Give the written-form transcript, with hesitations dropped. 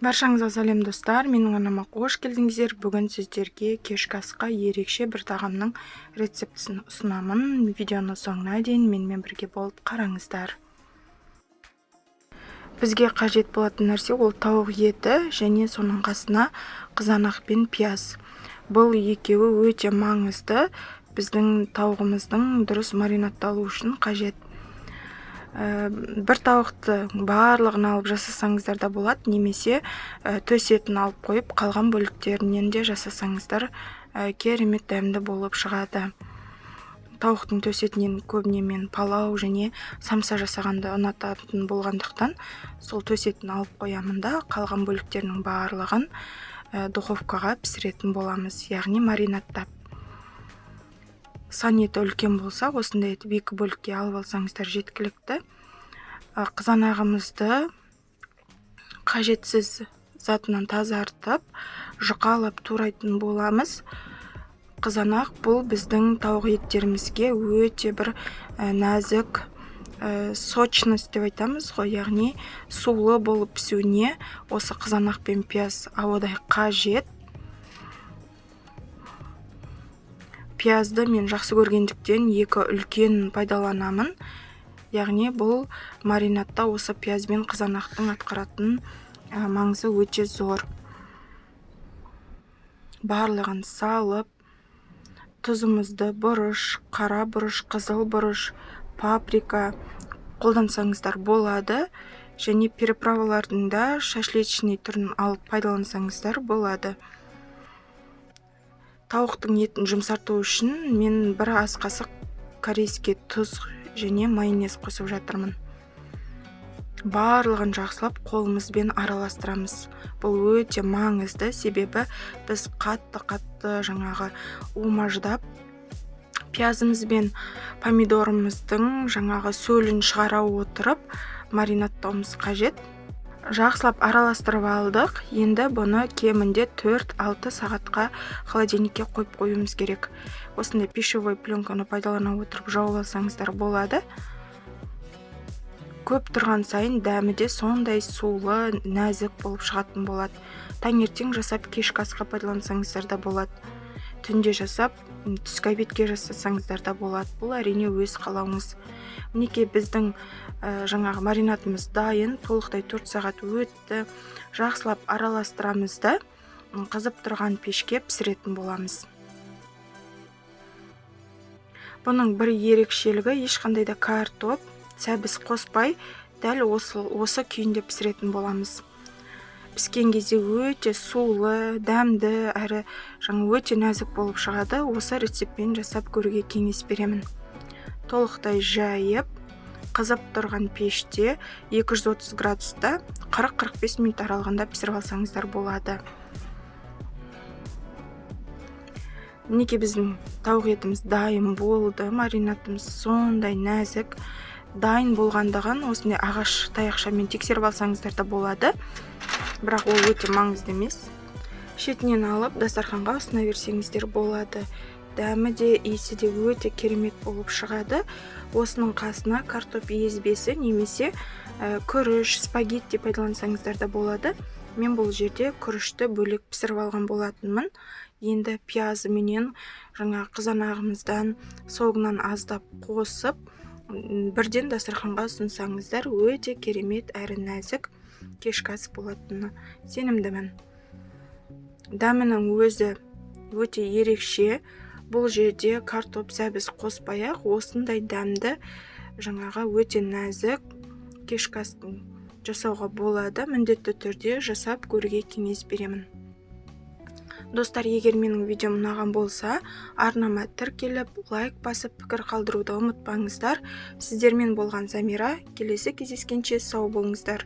Баршаңызға сәлем, достар! Менің арнама қош келдіңіздер! Бүгін сіздерге кешкі асқа ерекше бір тағамның рецептісін ұсынамын. Видеоны соңына дейін менімен бірге болып қараңыздар. Бізге қажет болатын нәрсе – ол тауық еті және соның қасына қызанақ пен пияз. Бұл екеуі өте маңызды, біздің тауығымыздың дұрыс маринадталу үшін қажет. Бір тауықты барлығын алып жасасаңыздар да болады немесе төс етін алып қойып, қалған бөліктерінен де жасасаңыздар, керемет дәмді болып шығады. Тауықтың төс етінен көбіне мен палау және самса жасағанды ұнататын болғандықтан, сол төс етін алып қоямын да, қалған бөліктерінің барлығын духовкаға пісіретін боламыз, яғни маринадтап. Сан еті үлкен болса, осындай етіп екі бөлікке алып алсаңыздар, жеткілікті. Қызанағымызды қажетсіз затынан тазартып, жұқалап турайтын боламыз. Қызанақ бұл біздің тауық еттерімізге өте бір нәзік сочность деп айтамыз ғой, яғни сулы болып пісуіне осы қызанақ пен пияз ауадай қажет. Пиязды мен жақсы көргендіктен, екі үлкен пайдаланамын, яғни бұл маринадта осы пияз бен қызанақтың атқаратын маңызы өте зор. Барлығын салып, тұзымызды, бұрыш, қара бұрыш, қызыл бұрыш, паприка қолдансаңыздар болады және приправалардың да шашлычный түрін алып пайдалансаңыздар болады. Тауықтың етін жұмсарту үшін мен бір ас қасық корейский тұз және майонез қосып жатырмын. Барлығын жақсылап қолымызбен араластырамыз. Бұл өте маңызды, себебі біз қатты қатты жаңағы умаждап, пиязымыз бен помидорымыздың жаңағы сөлін шығара отырып маринадтауымыз қажет. Жақсылап араластырып алдық. Енді бұны кемінде 4-6 сағатқа холодильникке қойып қоюымыз керек. Осындай пищевой пленканы пайдалана отырып жауып алсаңыздар болады. Көп тұрған сайын дәмі де сондай сулы, нәзік болып шығатын болады. Таңертең жасап, кешкі асқа пайдалансаңыздар да болады, түнде жасап, түскі обедке жасасаңыздар да болады. Бұл, әрине, өз қалауыңыз. Мінекей, біздің жаңағы маринадымыз дайын. Толықтай 4 сағат өтті. Жақсылап араластырамыз да, қызып тұрған пешке пісіретін боламыз. Бұның бір ерекшелігі – ешқандай да картоп, сәбіз қоспай, дәл осы күйінде пісіретін боламыз. Піскен кезде өте сулы, дәмді әрі жаңа өте нәзік болып шығады. Осы рецептпен жасап көруге кеңес беремін. Толықтай жайып, қызып тұрған пеште 230 градуста 40-45 минут аралығында пісіріп алсаңыздар болады. Мінекей, біздің тауық етіміз дайын болды. Маринадымыз сондай нәзік. Дайын болғандығын осындай ағаш таяқшамен тексеріп алсаңыздар да болады, бірақ ол өте маңызды емес. Шетінен алып, дастарханға ұсына берсеңіздер болады. Дәмі де, иісі де өте керемет болып шығады. Осының қасына картоп езбесі немесе күріш, спагетти пайдалансаңыздар да болады. Мен бұл жерде күрішті бөлек пісіріп алған болатынмын. Енді пиязы менен жаңа қызанағымыздан согынан аздап қосып, бірден дастарханға ұсынсаңыздар, өте керемет әрі нәзік кешкі ас болатынына сенімдімін. Дәмінің өзі өте ерекше. Бұл жерде картоп, сәбіз қоспай ақ осындай дәмді, жаңағы өте нәзік кешкі астын жасауға болады. Міндетті түрде жасап көруге кеңес беремін. Достар, егер менің видеом ұнаған болса, арнама тіркеліп, лайк басып, пікір қалдыруды ұмытпаңыздар. Сіздермен болған Замира. Келесі кездескенше сау болыңыздар!